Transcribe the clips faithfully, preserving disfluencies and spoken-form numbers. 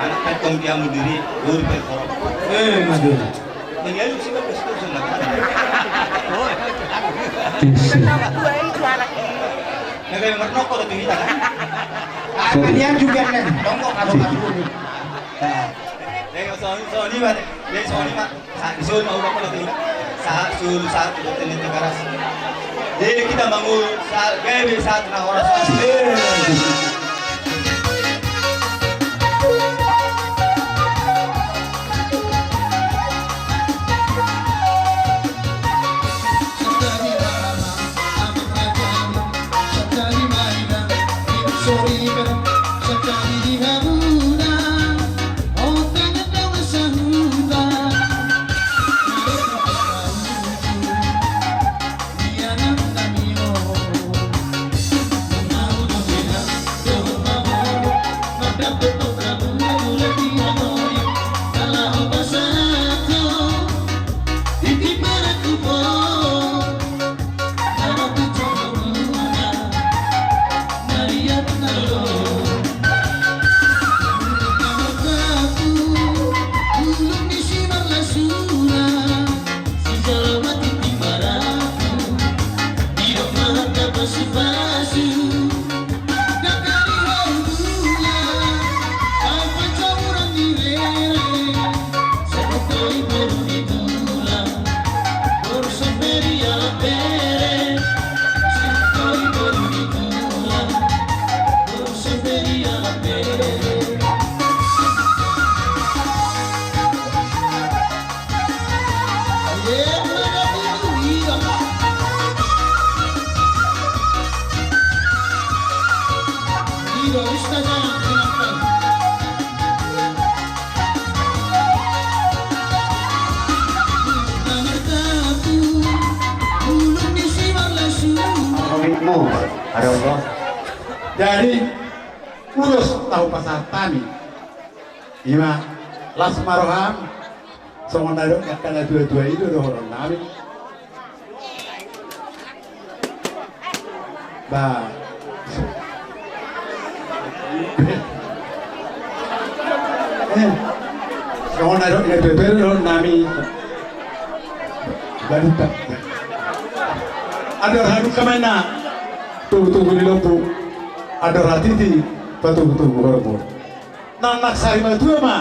Kan kong dia mundiri, guru perkoro. Eh, maju. Menyalu sih bagus tuh, sudah. Nah, kayak merokok tuh kita kan. Ah, kalian juga kan, tongkok kalau masuk. Nah, dari soal, soal ini, Pak. Dari soal ini, Pak. Sa-, di Solo mau bapak lagi. Sa-, Solo satu, Boten Tiga Ras. Jadi kita bangun sa-, gabe satu na horas. Jadi ulos tahu pasahat kami. Ima, las ma roham. Songon na didok angka na tua-tua i do dohonon nami. Ba. Eh. Songon na didok angka na tua-tua i do dohonon nami. Ba, dita. Andor hamu ma inna. Tugu-tugu ni lombu. Andor hatiti. Patugu-tugu horbo. Nang mansai matua ma.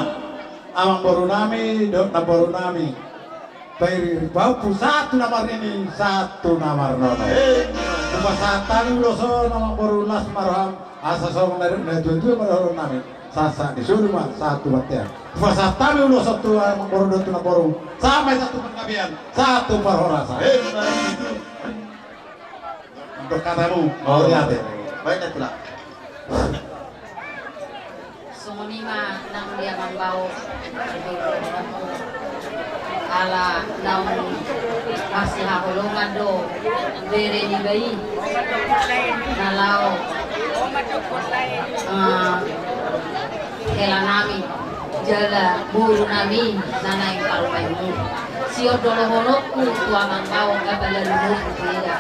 Amangboru nami, dohot namboru nami. Pairi-iri pahompu sahat tu na marnini, sahat tu na marnono. Hupasahat hami ulos on amangboru, las ma roham, asa songon na didok na tua-tua ma dohonon nami. Sahat-sahat ni solu ma, sahat tu bontean. Hupasahat hami ulos on tu amangboru dohot tu namboru. Sahat ma i sahat tu panggabean, sahat tu parhorasan. Untuk katamu, mauliate. Baik, Tulang. Songon i ma nang di amang bao. Ala naung masihaholongan do bere niba i na laho, eh, hela nami jala boru nami na naeng parumaenmu. Sian dohononku tu amang bao, apala lumobi tu eda.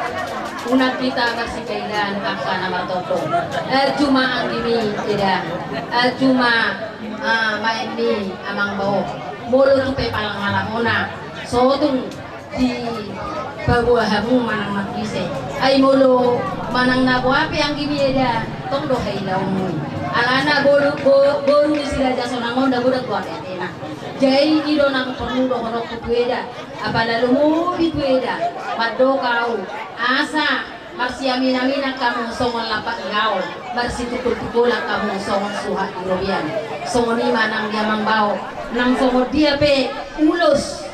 Unang hita marsipailaan angka na martondong. Arjuma anggimi eda. Arjuma, ah, maenmi amang bao. Molo tu pe palang malangona, sotung dipaboa hamu manang marbise. Ai molo manang na boa pe anggimi eda, tong do hailaonmu. Alana boru, bo-, boru ni si Raja Sonang on da godang tu ateatena. Jadi i do nang porlu dohononku tu eda. Apala lumobi tu eda, mandok au, asa marsiaminaminan hamu songon lampak ni gaol, marsitungkoltungkolan hamu songon suhat ni robean. Songon i ma nang di amang bao, nang songon dia pe ulos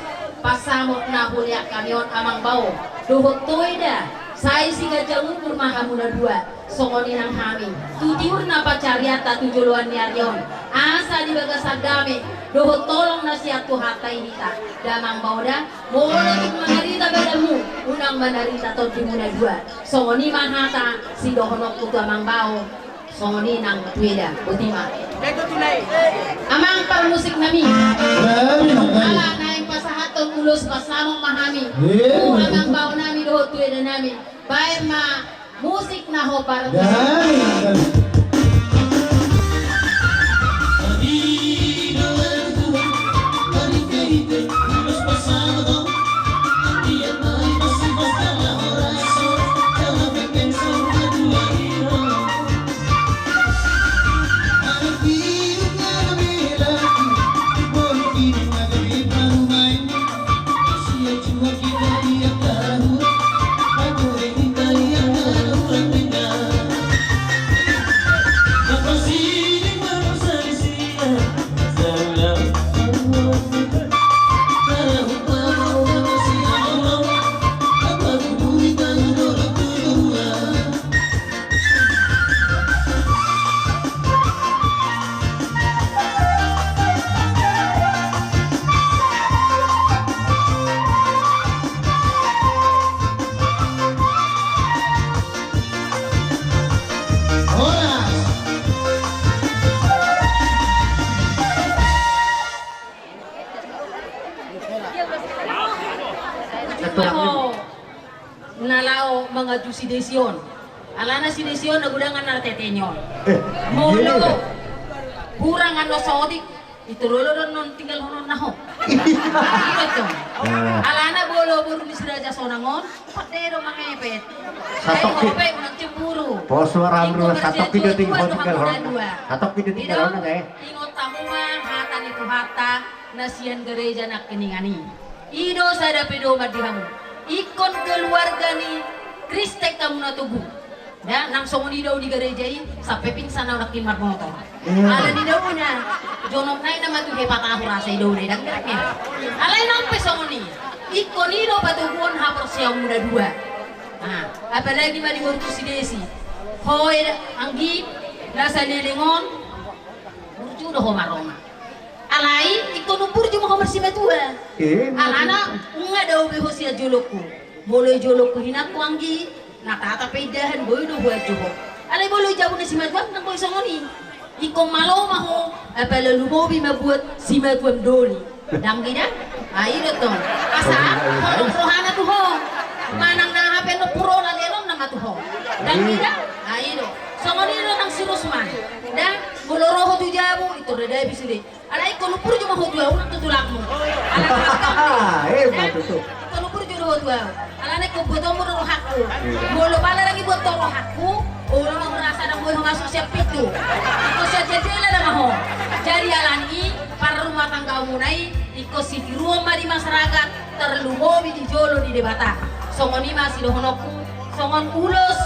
pasamot na hulean hami on amang bao, dohot ho eda, sai siganjang ukur ma hamu na dua. Songon i nang hami, tu tiur na pansarianta tu joloan ni ari on, asa di bagasan dame dohot holong na sian Tuhanta i hita. Damang bao da, molo tung mandarita badanmu, unang mandarita tondimu na dua. Songon i ma hata sidohononku tu amang bao. Songon i nang tu eda, boti ma. Amang parmusik nami. Ala naeng pasahathon ulos pasamot ma hami tu amang bao nami dohot tu eda nami. Baen ma musik na hombar. Dai, dai. Aho na laho manganju si Desi on. Alana si Desi on na godang annon na tete ni on. Eh, molo hurang annon saotik, itu lolo do annon tinggalhononna ho. Iya tong. Alana molo boru ni si Raja Sonang on, empat de do mangepet. Satok i. Ai ho pe unang cemburu. Pos suara amru, satok i do tinggalhononna. Satok i do tinggalhononna, eh. Ingot hamu ma hata ni Tuhanta na sian gareja nangkiningan i. I do sada pedoman di hamu. Ingkon keluarga ni Kristen hamu na togu. Da, nang songon i do au di gareja i, sampe pingsan au nangkin marmotor. Alani dauna, jonok nai nama tu hepatahu rasa i dauna i, dang dang ya. Alai nang pe songon i. Ingkon i do patoguon haporseaonmuna dua. Nah, apalagi ma di boru tu si Desi. Ho anggi, na saleleng on, burju do ho maroma. Alai ingkon umburju ma ho marsimatua. Alana nunga dao be ho sian jolongku. Molo i jolongku hinangku anggi, na tata pe indahan boi do huanju ho. Alai molo i jabu na simatua nang boi songon i. Ingkon malo ma ho, apala lumobi ma buat simatuam doli. Dang i da? Ai do tong. Asa ho rohana tu ho. Manang na hape no puro na lenon nama tu ho. Dang i da? Ai do. Songon i do nang si Rusman. Da, molo ro ho tu jabu, itu da dabi sude. Alai ingkon umburju ma ho tu au nang tu tulangmu. Alai ingkon umburju do ho tu au. Alana ingkon buatonmu do rohangku. Molo pala lagi buat ho rohangku, olo ma hurasa dang boi ho masuk sian pintu. Ingkon sian jendela nama ho. Jadi alani i parrumatanggaonmuna i ingkon sitiruon ma di masyarakat, tarlumobi di jolo ni Debata. Songon i ma sidohononku, songon ulos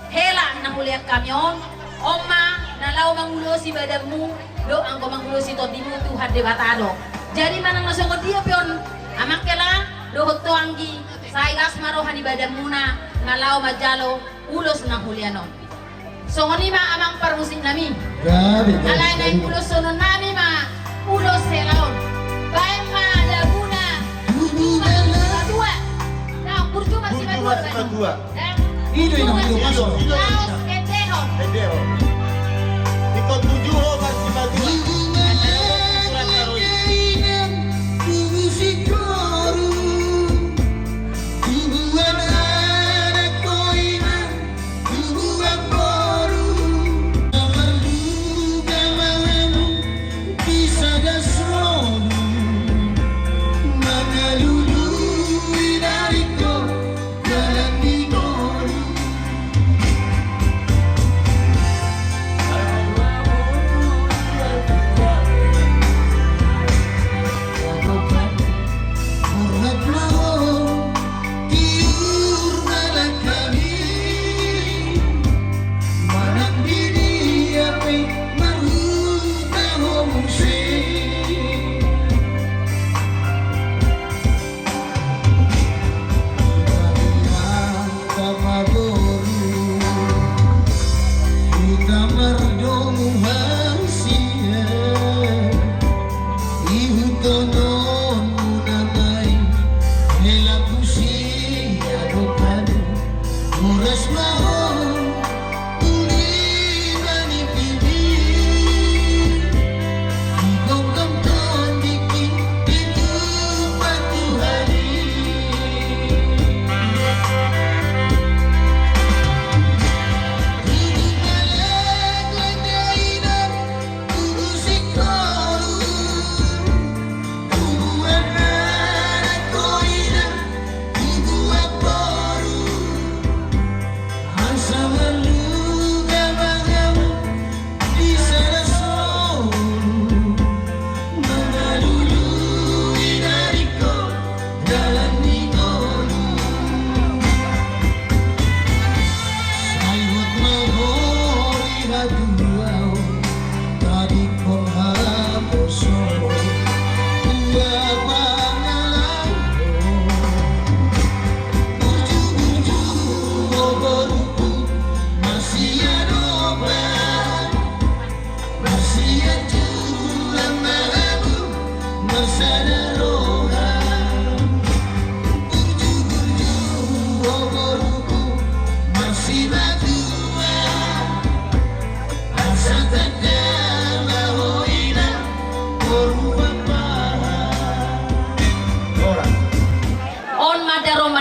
hela na hulean hami on, on ma na laho mangulosi badanmu dohot anggo mangulosi tondimu Tuhan Debata do. Jadi manang na songon dia pe on, amang hela dohot ho anggi, sai las ma roha ni badanmuna na laho manjalo ulos na hulean on. Songon i ma amang parmusiknami. Alai naeng uloshononnami ma ulos hela on. Baen ma laguna Burju marsimatua. Nah, burju marsimatua do baen. Burju marsimatua. Dang. I do, i do, i do, i do. Laos endehon. Endehon. Ingkon burju ho marsimatua.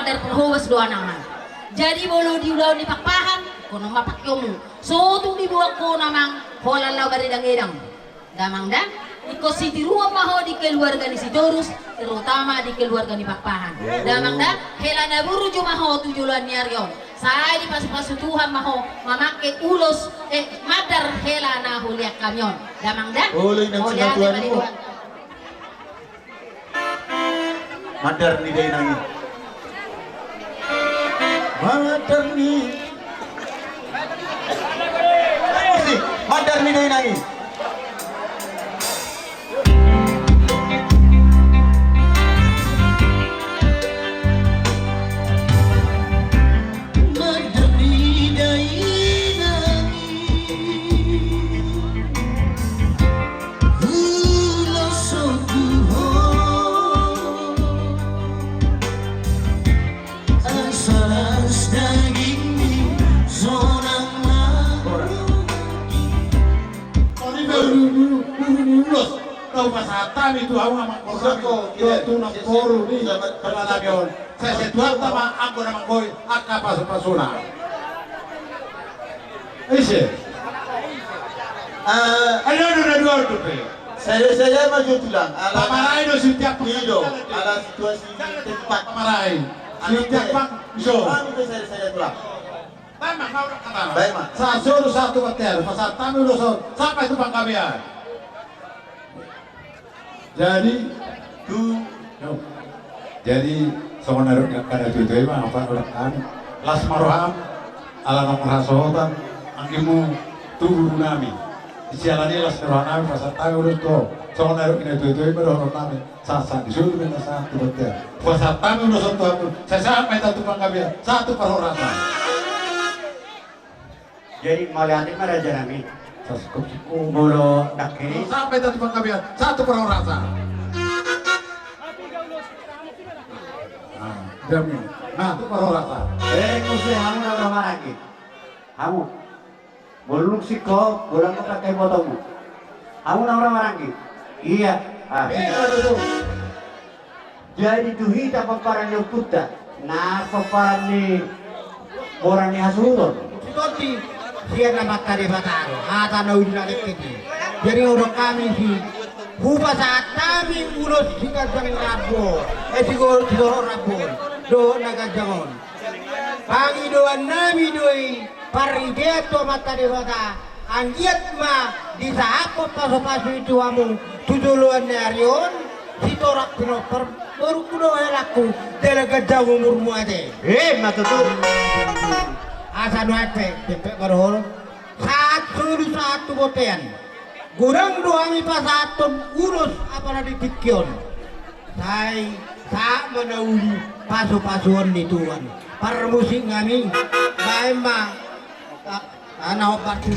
Mandar parhobas do anakna. Jadi molo di ulaon ni Pakpahan, ingkon ma pakeonmu. So tung diboan ho amang holan laho maredang-edang. Damang da, ingkon sitiruon ma ho di keluarga ni Sitorus, terutama di keluarga ni Pakpahan. Damang da, hela na burju ma ho tu joloan ni ari on. Sai dipasu-pasu Tuhan ma ho mamangke ulos, eh, mandar hela na hulean hami on. Damang da. Olo, inang. Mauliate ma di Tuhan. Mandar ni dainang i. Mandar ni. Mandar ni dainang i. Mandar ni dainang i. Ulos on tu ho. Asa las dagingmi sonang ma. Ori be ulu, ulu, ulu, ulos. Tau pasahat hami tu hamu amang boru nami. Soko, tu, iya, tu namboru ni, iya, betul, pala nami on. Sai, sai tu hata ma anggo na manggoi angka pasu-pasuna. Ise. Eh, ayo, ayo, ayo, ayo, ayo. Saya, saya maju tulang. Ala pamarai do sitiap, i do, ala situasi tempat. Pamarai. Sitiap pang, iso. Paham itu saya, saya tulang. Baik, Mak, mau kata. Baik, Mak. Sahat solu sahat tu bontean, pasahat hami ulos on sampai tu panggabean. Jadi, tu, yo. Jadi, songon na nidok ni angka na tuatua i ma, apa, ulang kami. Las ma roham, ala naung marhasohotan anggimu tu boru nami. Siala ni i las ni roha nami, pasahat hami ulos tu ho. Songon na nidok ni na tuatua i ma dohonon nami. Sahat-sahat ni solu ma na sahat tu bontean. Pasahat hami ulos on tu hamu. Sai sahat ma hita tu panggabean, sahat tu parhorasan. Jadi mauliate ma raja nami. Sahat, sahat. Molo dangke i. Sahat ma hita tu panggabean, sahat tu parhorasan. Ah, dami. Nah, tu parhorasan. Eh, muse hamu na ro maranggi. Hamu. Molo dung singkop, godang ma pangkaibotomu. Hamu na ro maranggi. Iya. Ah. Iya, betul. Jadi tu hita pomparan ni ompunta, na pomparan ni boru ni hasuhuton. Tonti, sian Amanta Debata do hata na uli na lengket i. Jadi godang hami si, hupasahat hami ulos siganjang rambu, eh, sigo-, sidohot rambu dohot na ganjang on. Pangidoan nami do i, pardidean tu Amanta Debata, anggiat ma disahaphon pasupasu i tu hamu tu joloan ni ari on, sitorak pinompar borungku dohot helangku, jala ganjang umurmu ate. Emma tutu. Asa nuaeng pe, dempet ma dohonon. Sahat solu sahat tu bontean. Godang do hami pasahathon ulos apala di tingki on. Sai sahat ma na uli pasupasuon ni Tuhan. Parmusik nami, baen ma. Ah, ah, na hombar tu.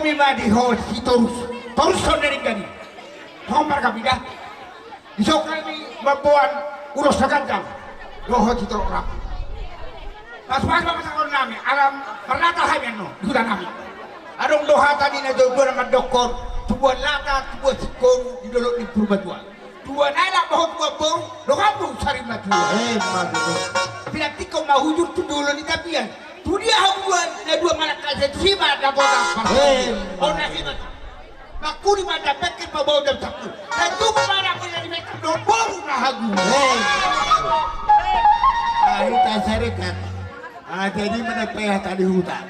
Ima di ho Sitorus, torus songon na denggan i. Songon marga mida. Dison hami mamboan ulos na gandang dohot Sitorus Rabu. Pasupasu ma pasahaton nami, ala marlata hami annon di huta nami. Adong do hata ni na jolo-jolo na mandokkon, tubuan lata, tubuan singkoru di dolok ni Purbatua. Tubuan anak ma ho tubuan boru, dohot hamu sari matua. Emma tutu. Pinantikkon ma hujur tu jolo ni tapian. Tu dia habuan na dua manang kasa, tusi ma dapotan. Emma. Ona hibat. Mangkuri ma dapekkin pabaon dam sakku. Sai tubu ma anak ni na di mekam dohot boru na hagu. Emma. Ai ta sarekat. Ah, jadi mana pea tadi huta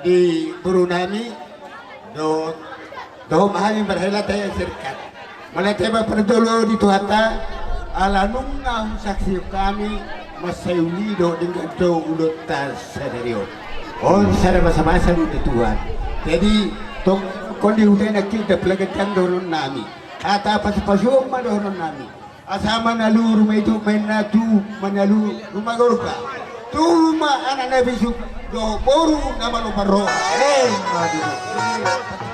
di boru nami. Dohot, dohot ma hami marhela ta sarekat. Mauliate ma parjolo di Tuhanta, ala nunga husaksihon hami, mansai uli dohot denggan do ulaonta sadari on. On sada masa-masa do di Tuhan. Jadi, tong, ingkon di huta i nangkin da pelagan dohonon nami. Hata pasu-pasuon ma dohonon nami. Asa manalu ruma i tu, manalu, manalu ruma gorga. Tu ruma anak na bisuk, dohot boru na malo parroha. Emma tutu.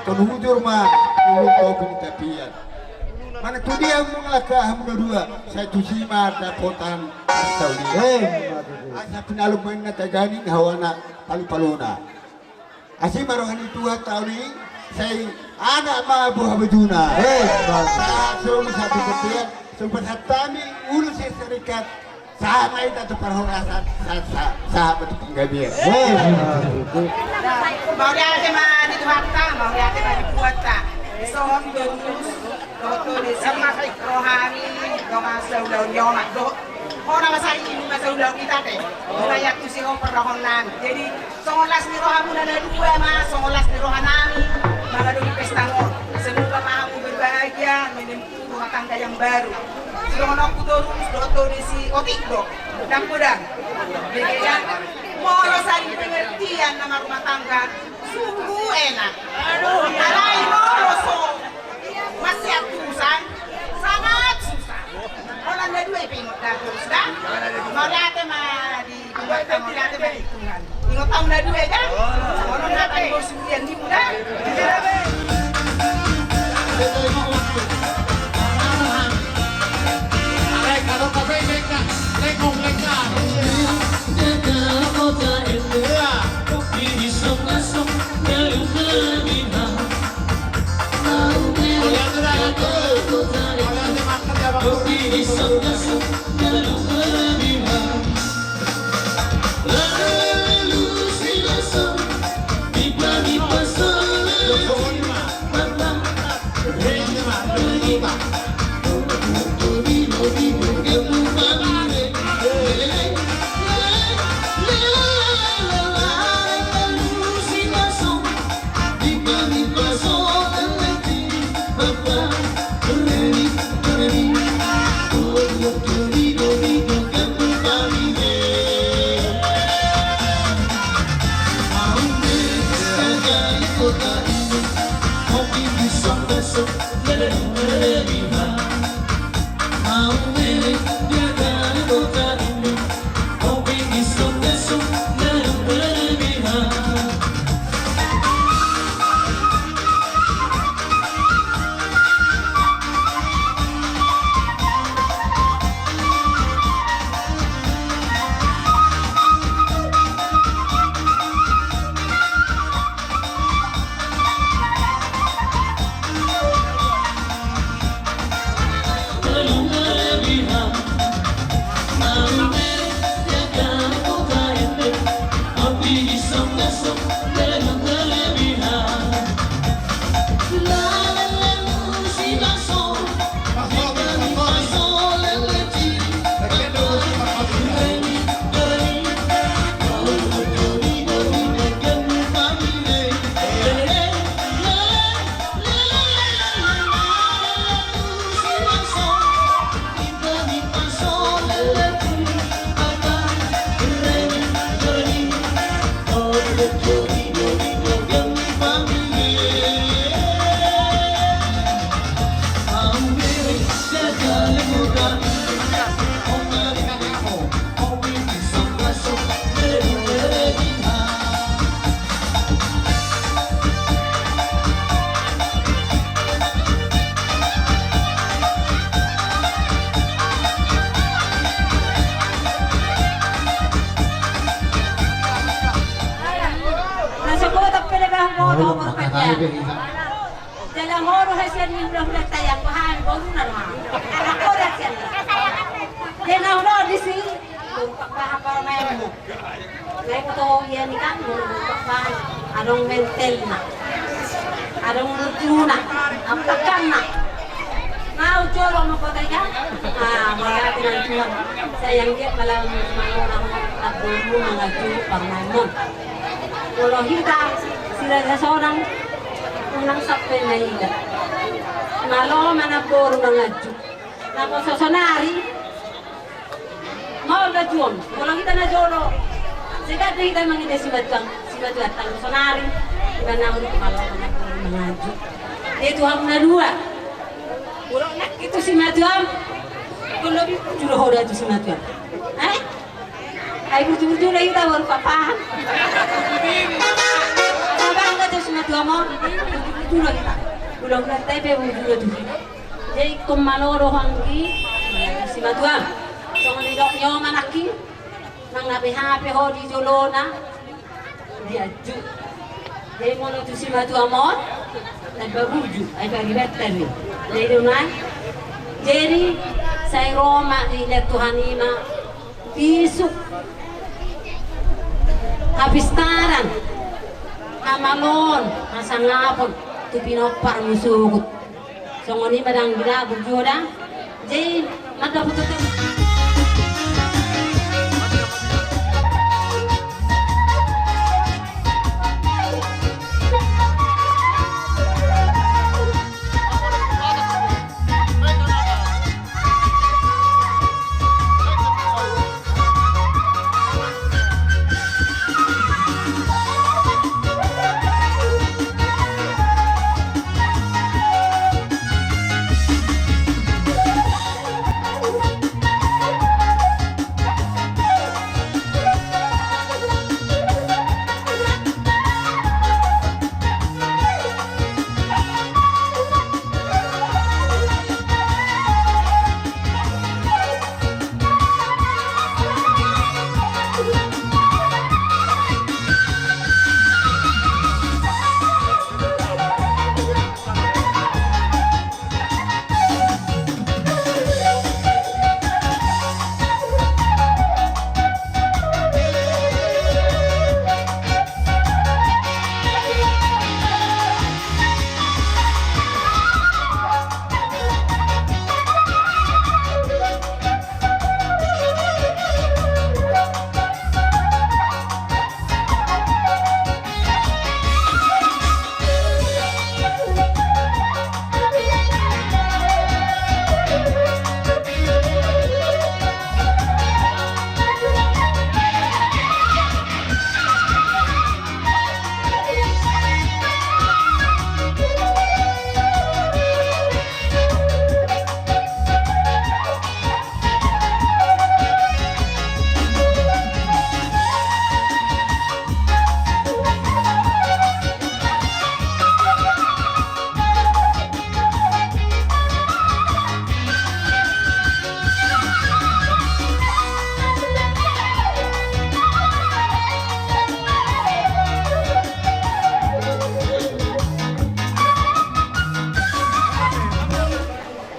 Ingkon hujur ma, hujur topi ni tapian. Mana tu dia hamu mangalangka hamu na dua, sai tusi ma dapotan. Emma tutu. Asa pinalum ma inna taganing hawana palu-paluna. Asi ma roha ni Tuhan taon i, sai anak ma buha bajuna. Eh, bagus. Sahat solu sahat tu bontean, so pasahat hami ulos ni sarekat, sahat ma hita tu parhorasan, sahat, sahat, sahat ma tu panggabean. Eh, bagus. Mauliate ma di Tuhanta, mauliate ma di Tuhanta. Songon i do ulos, dohot do disi, roha nami, dongan saulaon ni omak, dohot. Ho na masa i, masa ulaon hita te. Mauliate tu si ho parrohahon nami. Jadi, songon las ni rohamuna na dua ma, songon las ni roha nami, mangadopi pesta on. Semoga ma hamu berbahagia, menempuh rumah tangga yang baru. Sidongononku torus, dohot do disi otik do. Godang-godang. Jadi, ya, molo saling pengertian nama rumah tangga, sungguh enak. Alai molo so masiantusan, sangat susah. Holan na dua i pe ingot da torus da. Mauliate ma di Tuhan, mauliate ma di Tuhan. Ingot hamu na dua i da. Holan na tadi bos ulian ni muda. Olo, makatai be hita. Jala molo hesian ni hulahulanta i, anggo hami boruna do hami. Anak horas sian i. Jala olo disi. Boru Pakpahan parumaenmu. Nai boto ia ni kan, boru Pakpahan. Adong mentelna. Adong burjuna. Aptakanna. Mau jolo ma kota ia. Ah, mauliate nang Tuhan. Sai anggiat ma laho manonang, manonang mangaji parumaenmon. Molo hita siraja sonang, unang sampe na ida. Malo ma namboru mangaji. Naposo sonari. Maol gajuon, molo hita na jolo. Segat do hita mangida simatuam, simatuam tang sonari. Iba na uli malo mangaji. Dia Tuhan na dua. Molo nak itu simatuam. Kalau di juro hoda tu simatuam. Eh? Ai burju-burju do hita boru Pakpahan. Abang kata simatuam on. Burju-burju do hita. Ulang-ulang tai pe burju do hita. Jadi ingkon malo do ho anggi, simatuam. Songon nidok ni oma nangkin, manang na beha pe ho di jolona, diajuk. Jadi molo tu simatuam on, tamba burju, ai paribantan ni. Jadi do nai. Jadi sai ro ma di Tuhan i ma. Bisuk, hapistaran, hamaloon, hasangapon, tu pinomparmu sogot. Songon i ma dang dira burju da. Jadi, mata putukan.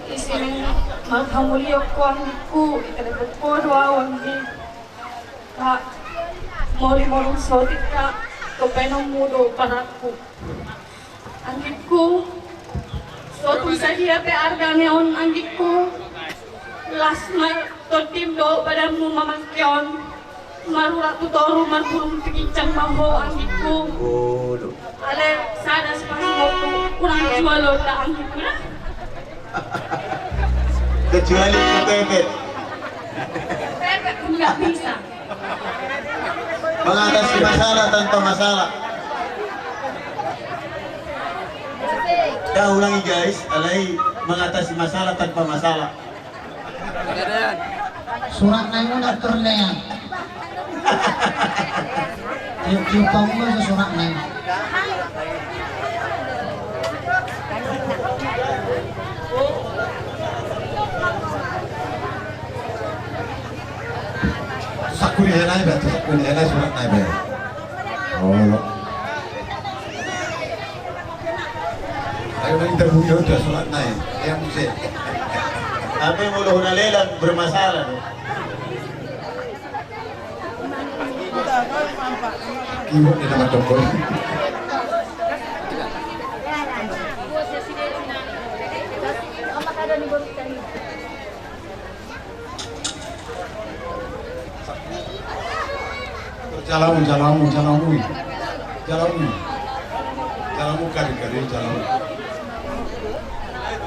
Isi marhamulian ho anggingku, ita dapot ho do au anggingku. Ka, molo molo sotik ka, tu baenonmu do parangku. Anggingku, so tung sadia pe arga ni on anggingku. Las ma tondim do badanmu mamangke on. Marurat tu toru marburung tu ginjang ma ho anggingku. Bodo. Alai sada sipasu ho tu unang jual on da anggingku na. Kecuali pepet. Pepet nggak bisa. Mengatasi masalah tanpa masalah. Kita ulangi guys, alai mengatasi masalah tanpa masalah. Surat na i muna turlean. Tiup-tiup panggung ma surat na i. Sakuni hela i ba, sakuni hela i surat na i ba. Olo. Kita punya udah sholat naik, yang muse. Tapi mulu huna lelan bermasalah. Ibu di nama toko. Jalamu, jalamu, jalamu. Jalamu. Jalamu kali, kali, jalamu.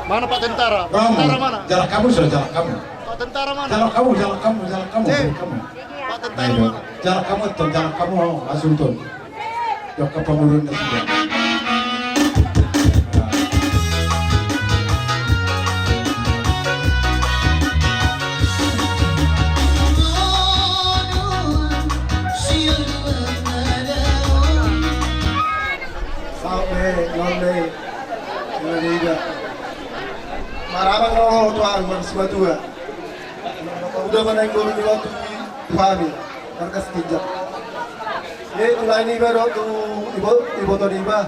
Mana Pak Tentara? Pak Tentara mana? Jala kamu, sudah jala kamu. Pak Tentara mana? Jala kamu, jala kamu, jala kamu, jala kamu. Pak Tentara mana? Jala kamu, tuh, jala kamu, langsung tuh. Jokka pangurun na sudah. Sampe nonde nonde ida. Marabang no tuan marsimatua. Udah mana yang baru di waktu di Fahmi. Markas tinjak. Eh, tulang niba do tu ibo, iboto niba.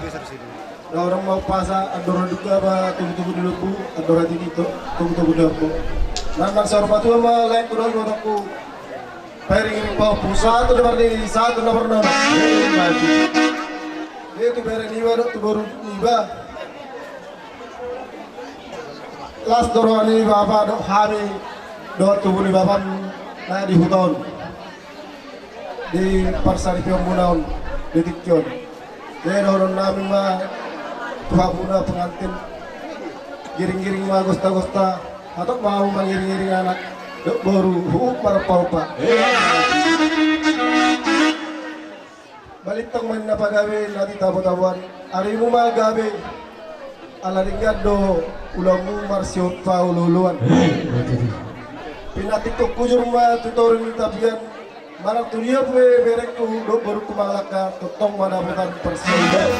Dao orang mau pasa, andor duka ba tugu-tugu di lombu, andor hati di tugu-tugu di lombu. Nang nang saur matua ma lain kudo ibotoku. Pairing-iring pahompu, satu nomor ni, satu nomor nol. Eh, tu bere niba do tu boru niba. Las do roha ni bapa do hami do tubu ni bapa na di huta on. Di parsaripeon muna on, di tingki on. Jadi dohonon nami ma tu hamuna pengantin, giring-giring ma gosta-gosta, atau mau mangiring-iring anak dohot boru huhut marompa-ompa. Balintang ma inna pagabe na di tabo-taboan, arimu ma gabe. Ala denggan do ulaonmu marsihohot paolo-oloan. Pinantikkon hujur ma tu toru ni tapian. Manang tu dia pe berengku dohot borungku mangalangka, tongtong ma dapotan parsaoran.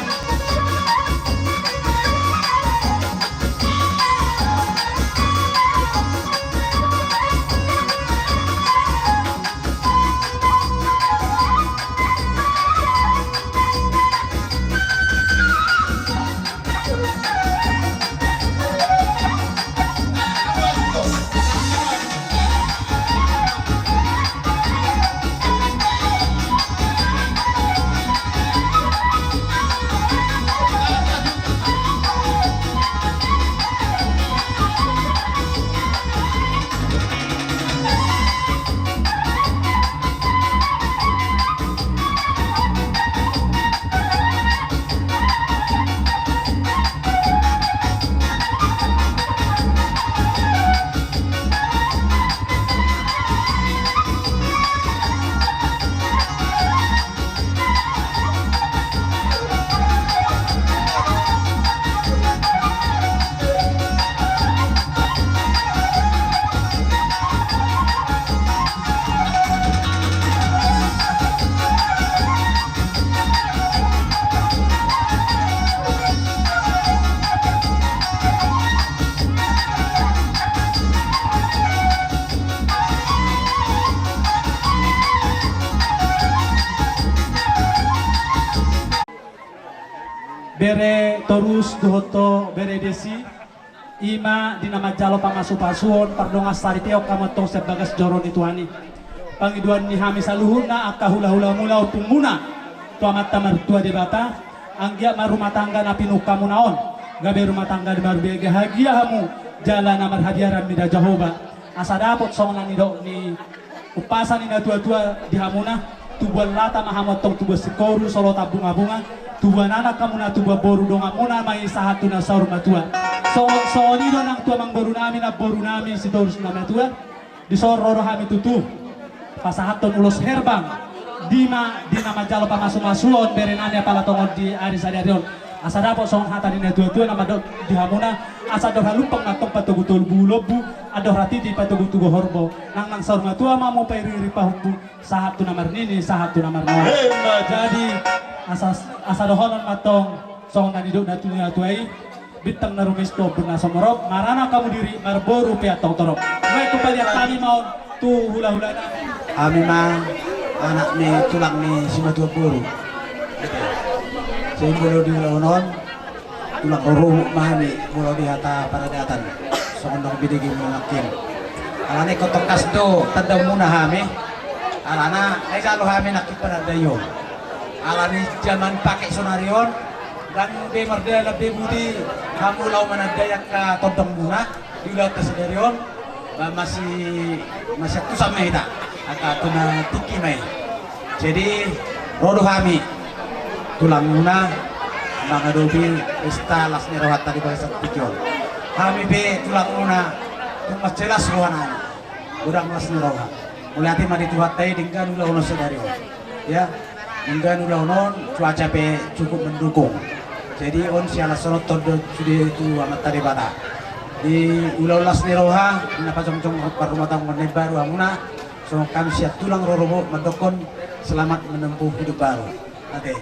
Bere Torus dohot bere Desi. Ima di na manjalo pamasu-pasuon, pardongan saripeon hamu antong sian bagas joro ni Tuhan i. Pangidoan ni hami saluhutna angka hula-hula muna, ompung muna tu Amanta Martua Debata, anggiat ma rumah tangga na pinungka muna on gabe rumah tangga na marbahagia hamu, jala na marhabiaran mida Jahowa. Asa dapot songon na nidok ni umpasa ni natua-tua di hamuna, tubuan lata ma hamu antong tubuan singkoru, solotan bunga-bunga, tubuan anak hamuna, tubuan boru dongan muna ma i sahat tu na saur matua. So, songon i do nang tu amangboru nami, namboru nami Sitorus na matua, dison ro do hami tutu pasahathon ulos herbang, di ma di na manjalo pamasu-masuon bere nami apala tongon di ari sadari on. Asa dapot songon hata ni natua-tua na mandok di hamuna, asa andor halumpang ma antong patogu togu lombu, andor hatiti patogu-togu horbo. Nang nang saur matua ma hamu pairing-iring pahompu, sahat tu na marnini, sahat tu na marnono. Jadi asa, asa dohonon ma antong songon na nidok ni natua-tua i, bintang na rumiris tu ombun na sumorop, maranak hamu diri, marboru pe antong torop. Baik, kembali hami ma on tu hula-hula nami. Hami ma anak ni tulang ni simatua boru. Sai molo di ulaon on, Tulang rorobot ma hami molo di hata paradaton. Songon na hubege muna nangkin. Alana ingkon tongkas do tandaonmuna hami. Alana na jalo hami nangkin panandaion. Alani jaman pake sonari on, ndang be mardalan be boti hamu laho manandai angka tondongmuna di ulaonta sadari on. Ba masi, masi antusan ma hita, angka tu na tingki ma i. Jadi ro do hami tulangmuna mangadopi pesta las ni rohanta di bagasan tingki on. Hami pe tulangmuna tung mansai las rohanami, godang las ni roha. Mauliate ma di Tuhanta i denggan ulaon on sadari on. Ya, denggan ulaon on, cuaca pe cukup mendukung. Jadi on siala songon on do sude tu Amanta Debata. Di ulaon las ni roha na pajongjong parrumatanggaon na imbaru hamuna, songon hami sian tulang rorobot mandokkon selamat menempuh hidup baru. Oke.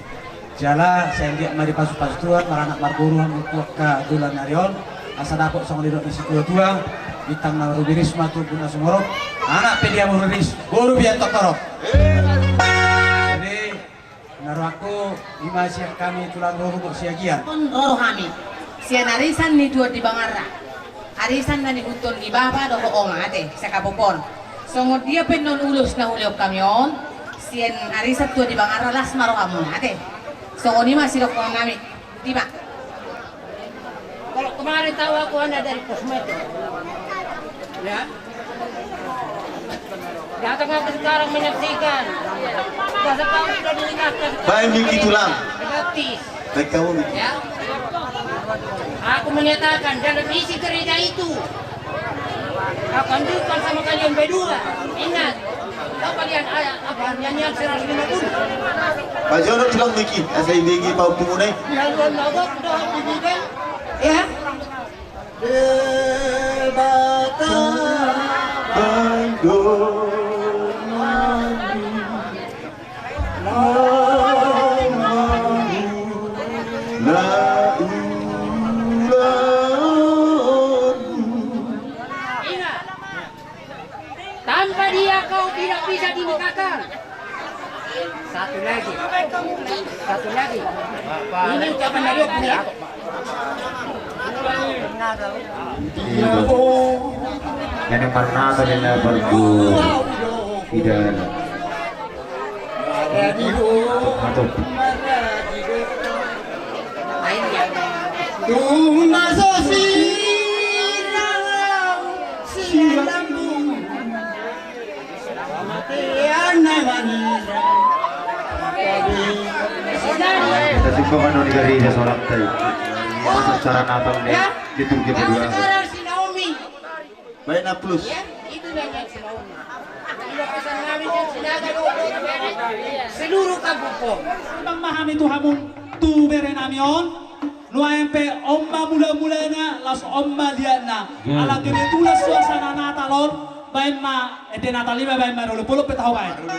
Jala sai anggiat ma dipasupasu Tuhan maranak marboru hamu tu angka joloan ni ari on. Asa dapot songon nidok ni situatua, bintang na rumiris ma tu ombun na sumorop, anak pe dia ma rumiris, boru pe antong torop. Jadi na rohangku i ma sian hami tulang rorobot Siagian. On ro hami sian arisan ni tuan di Bangarra, arisan na niihuthon ni bapa dohot oma ate, sian Kapopon. Songon dia pe annon ulos na hulehon hami on sian arisan tuan di Bangarra, las ma rohamuna ate. Songon i ma sidohononnami. Ima. Kalau kemarin tahu aku hanya dari kosmetik. Ya. Datang aku sekarang menyaksikan. Bahasa kau sudah dinikahkan. Baik, Miki tulang. Gratis. Baik kamu, Miki. Ya. Aku menyatakan dalam isi gereja itu akan dukan sama kalian berdua. Ingat, kau kalian ayah apa nyanyian seratus lima puluh. Pajono tulang Miki, asa ibege pahompu muna i. Ya, lu mau gua udah begini. Ya. Debata Bangdo. Ingat, tanpa dia kau tidak bisa dinikahkan. Satu lagi. Satu lagi. Ini ucapan dari aku ya. Iya. Ini pernah tadi na perlu tidak. Atau. Tung na so sirang sian lambung. Kita simpang anu ni gereja solat tadi. Secara Natal nih, liturgi kedua. Baik, na plus. Ya, itu nanya si Naomi. Ilo pesan kami dan Sinaga do, seluruh kampung po. Bang mahami tu hamu tu bere nami on. Nuaeng pe on ma mula-mulana, laos on ma liatna. Ala gabe tulan suasana Natal on, baen ma ende Natal i ma, baen ma olop-olop pe taho baen.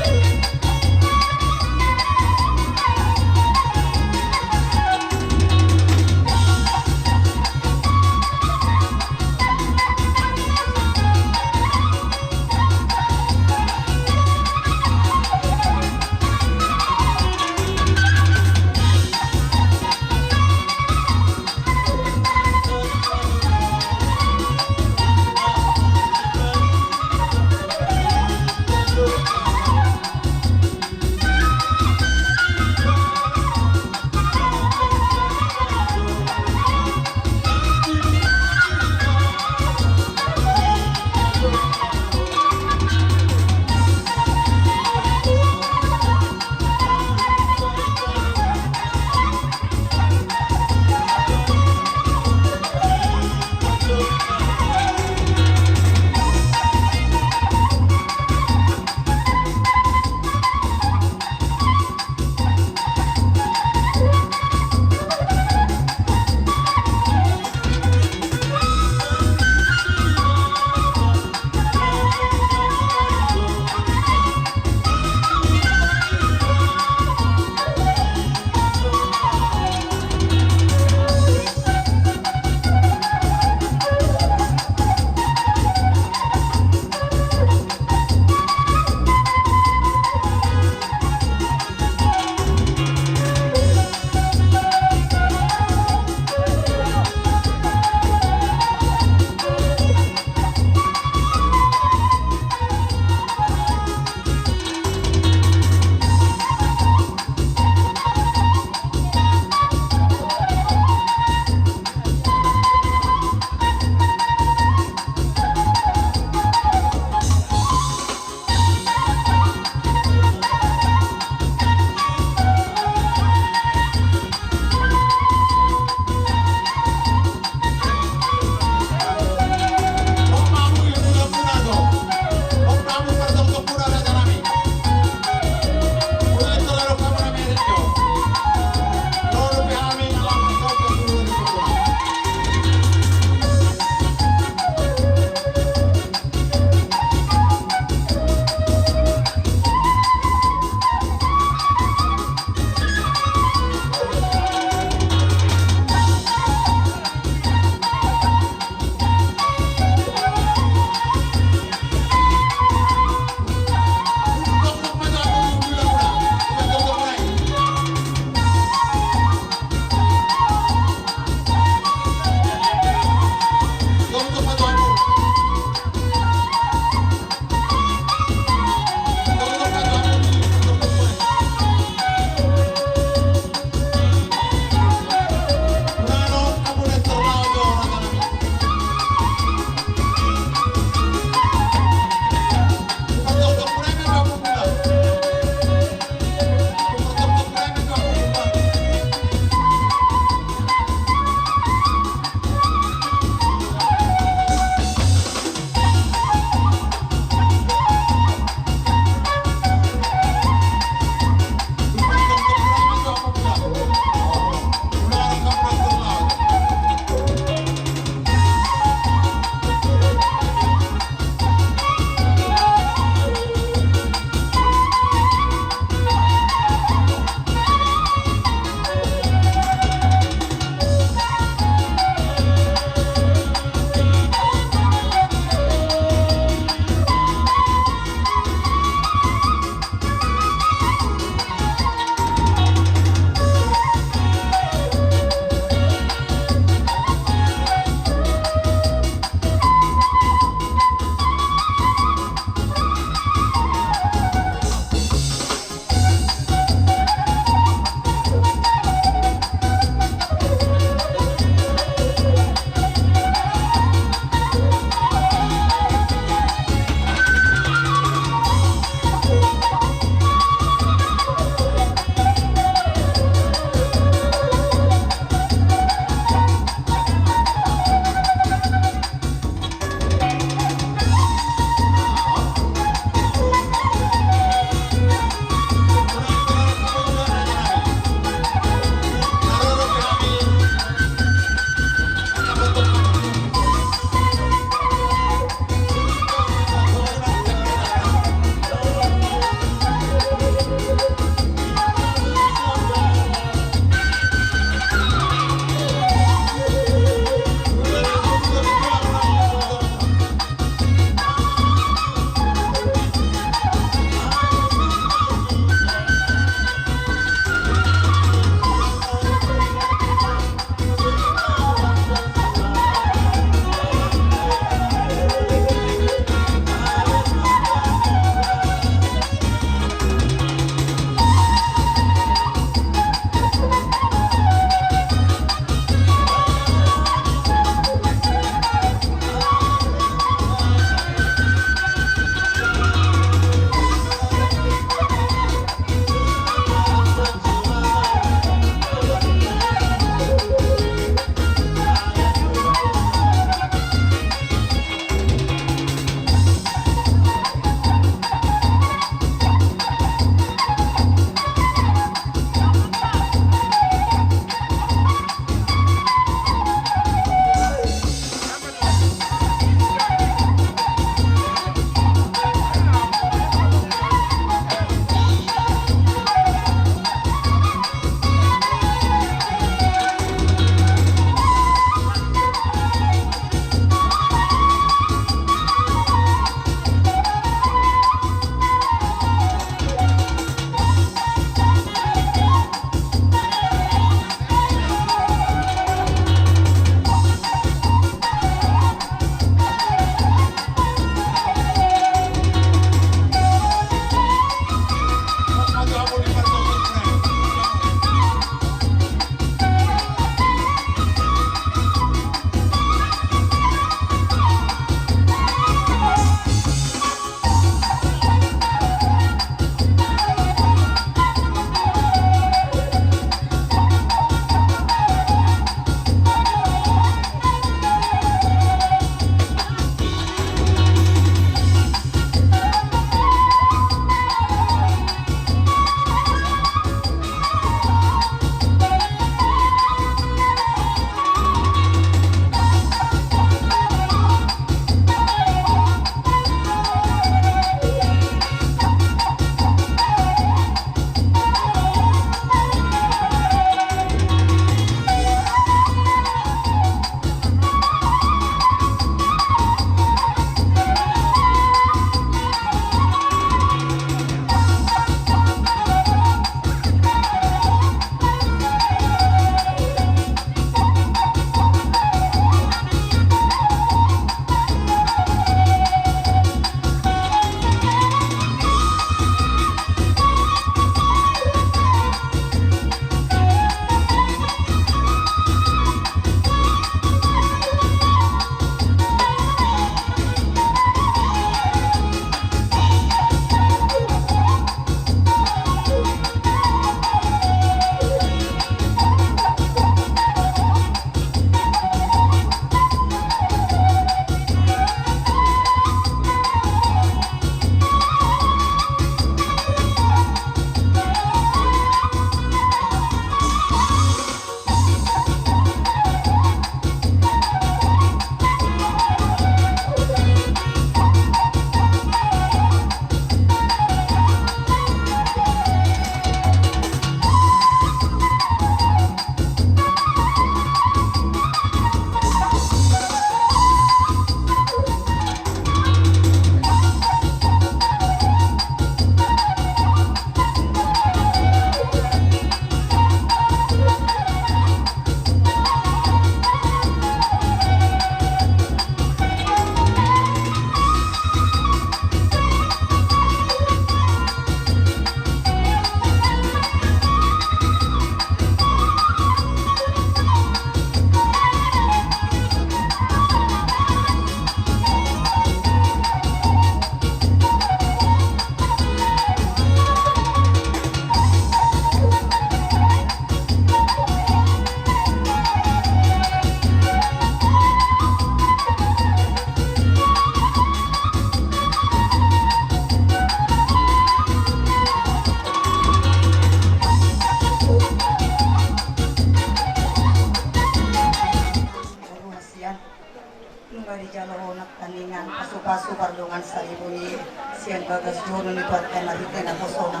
Sian bagas joro ni Tuhanta marhite naposona.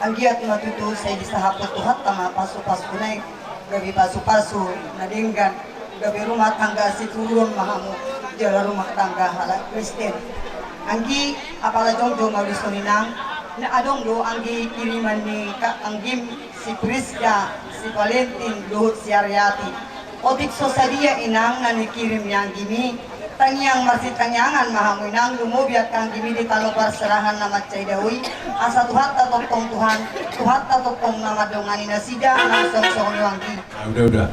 Anggiat ma tutu sai disahaphon Tuhanta ma pasupasuna i, gabe pasupasu na denggan, gabe rumah tangga situruon ma hamu jala rumah tangga halak Kristen. Anggi, apala jongjong ma au dison, Inang, na adong do anggi kiriman ni kakanggim, si Priska, si Valentin dohot si Ariati. Otik so sadia, Inang, na nikirim ni anggimi, tangiang marsitangiangan ma hamu, Inang, lumobi angka anggimi di tano parserahan na mansai dao i, asa Tuhanta tongtong Tuhan, Tuhanta tongtong na mandongani nasida, nang songon i, anggi. Ah, udah, udah.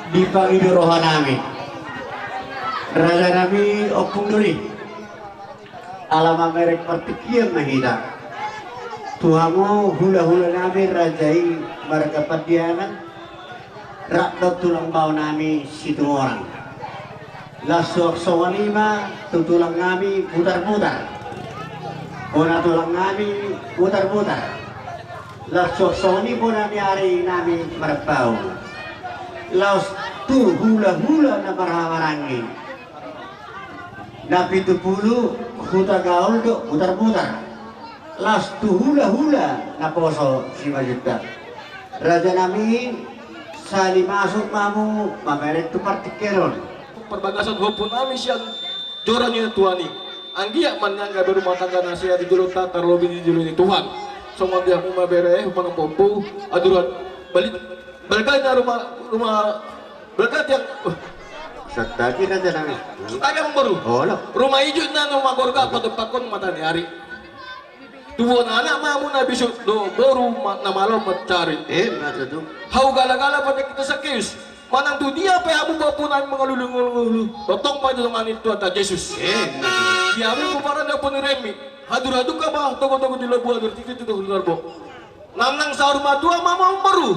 Dipangido rohanami, rajanami, ompung doli. Ala mamereng partingkian ma hita. Tu hamu hulahulanami raja i marga Pandiangan, rap dohot tulang baonami Situmorang. Laos suang songon i ma tu tulangnami Butarbutar, bona tulangnami Butarbutar. Laos suang songon i bona ni arinami Marpaung. Laos tu hulahula na marhahamaranggi, na pitu pulu, Hutagaol dohot Butarbutar. Laos tu hulahula naposo Simanjuntak. Rajanami, sahali masuk ma hamu mamereng tu partingkian on. Parbagason ompunami sian joro ni Tuhan i. Anggiat ma nian gabe rumah tangga na sehat di jolonta, tarlobi di jolo ni Tuhan. Songon dia hamu ma bere, eh, manang ompu, aduran balik, balga na rumah, rumah Berarti yang, uh. Santabi, rajanami. Santabi, amang boru. Olo. Rumah ijuk na, rumah gorga, padompakkon mata ni ari. Tu bona anak ma hamu na bisuk do boru ma-, na malo mancari. Eh, ima tutu. Hau galagala pada kita sakeus. Manang tu dia pe hamu pahompunami mangalului ngolungulu, tongtong ma didongani Tuhanta Jesus. Eh, ima tutu. Di hamu pomparan ni ompu ni Remi. Haduraduk ma togutogu di lombu, haduratiti tu togu di lombu. Nang, nang saur matua ma hamu, amang boru,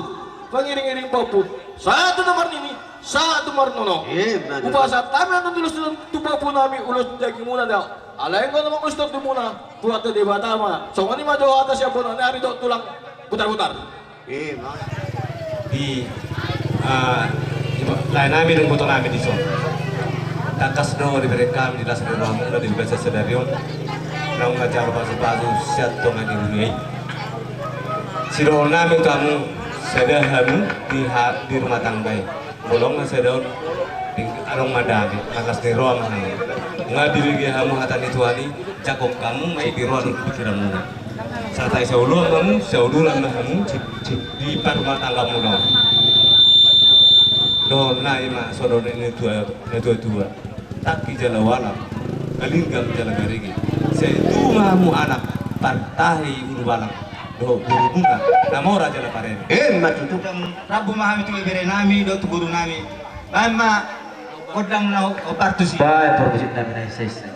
pangiringiring pahompu, sahat tu na marnini, sahat tu marnono. Eh, ima tutu. Hupasahat hami annon ulos tu pahompunami, ulos ni dagingmuna do. Alai anggo na mangulus tortubuna, Tuhanta Debata ma. Songon i ma jo hata sian bona ni ari dohot tulang Butarbutar. Eh, ima. Di, ah, di, laenami dohot imbotonami dison. Tangkas do dibereng hami di las ni rohamuna di bagasan sadari on. Naung manjalo pasupasu sian tonga ni dunia i. Sidohononnami tu hamu, sada hamu di ha-, di rumah tangga i. Molo nga sada on, adong ma dame, marlas ni roha ma hamu. Nga dibege hamu hata ni Tuhan i, jangkon hamu ma i di roha dohot pikiranmuna. Sahat sai saoloan ma hamu, saoloan ma hamu di parrumahtanggamuna on. Dohononnami ma songon na nidok ni tua, natuatua. Tangki jala ualang, galinggam jala garege. Sai tubu ma hamu anak, partahi ulubalang dohot borumuna na mora jala pareme. Eh, ima tutu. Rambu ma hami tu iberenami dohot tu borunami. Baen ma gondang na hombar tusi. Baen parmusik nami na esa-esa.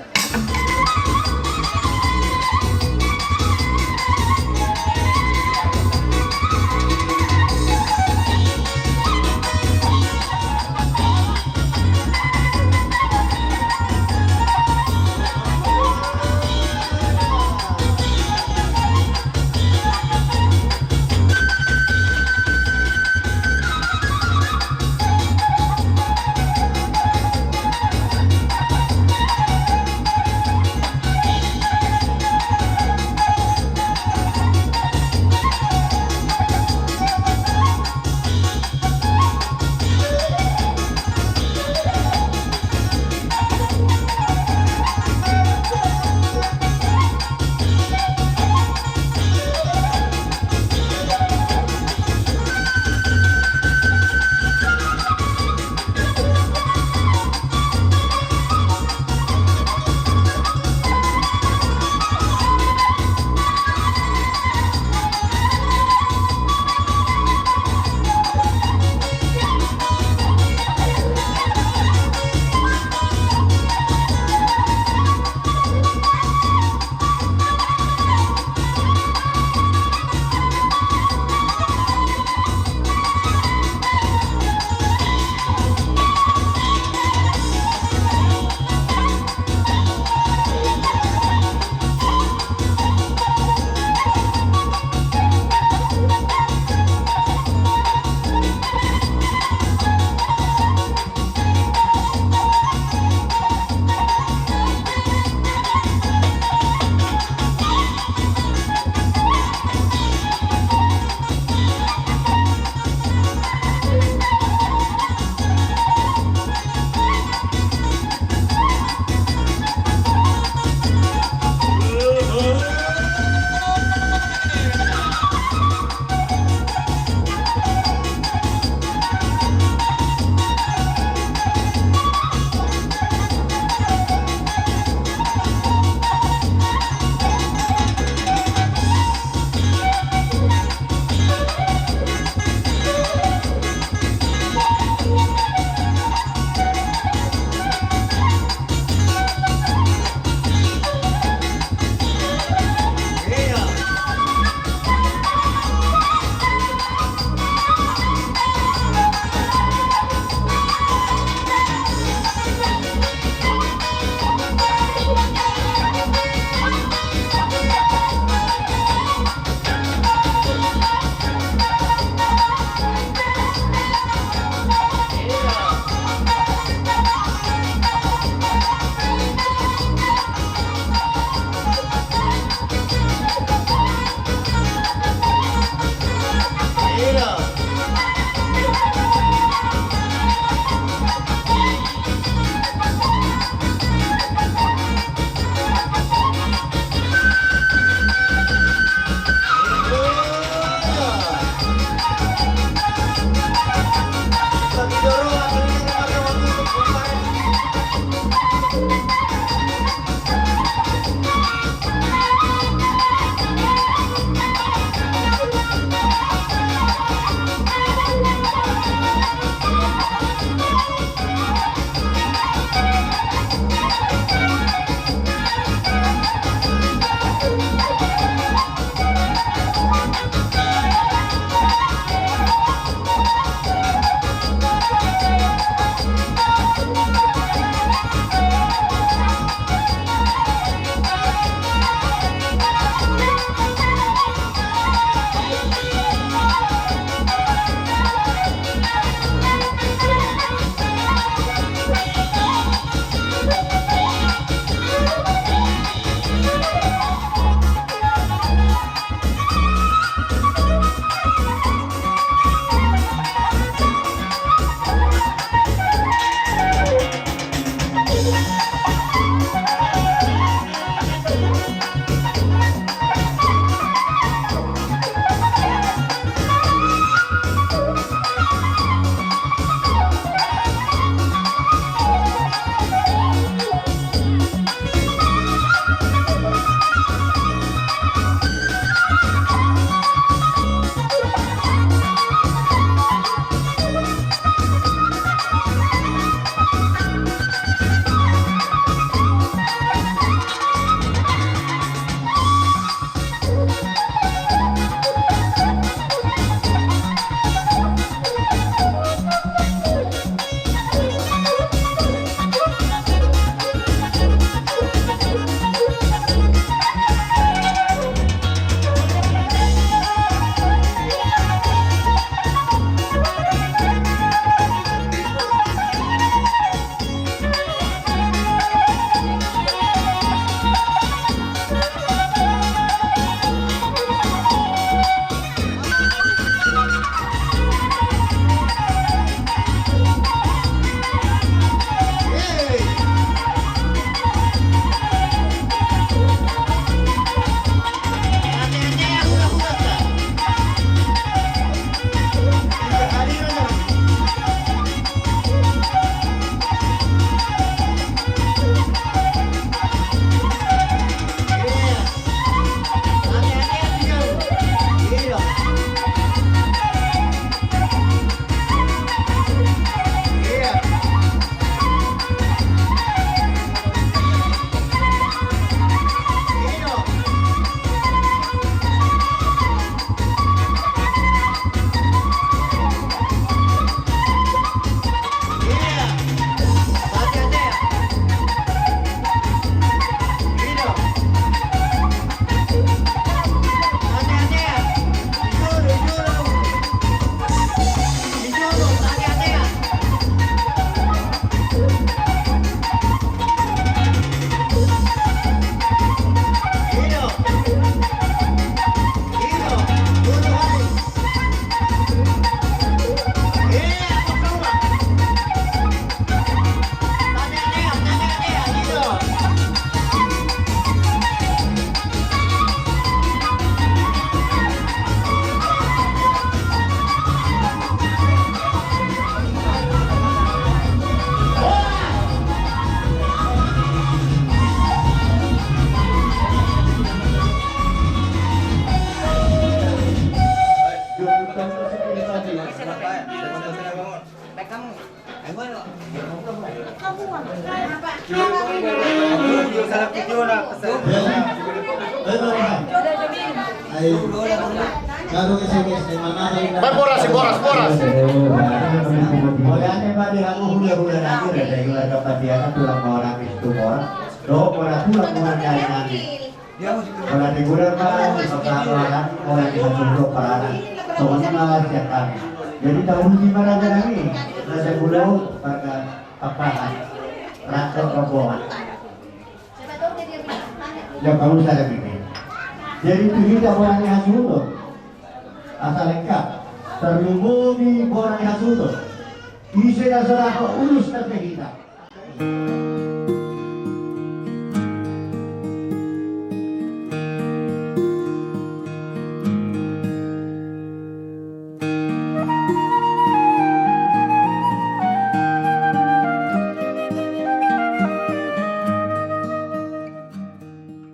Boras, boras, boras. Mauliate ma di hamu hulahula nami, rade keluarga Pandiangan, tulang maor nami Situmorang. Dohot mauliate ma di hamu. Mauliate ma di hamu, mauliate ma di hamu, mauliate ma di hamu. Songon i ma sian hami. Jadi tahu di mana nami, Raja Bulung, Parga Pakpahan, Rantau Rombongan. Jam kamu saya bikin. Jadi tu hita bona ni hasuhuton. Asa lengkap. Tarlumobi bona ni hasuhuton. Ise na so laho, ulos na pe hita.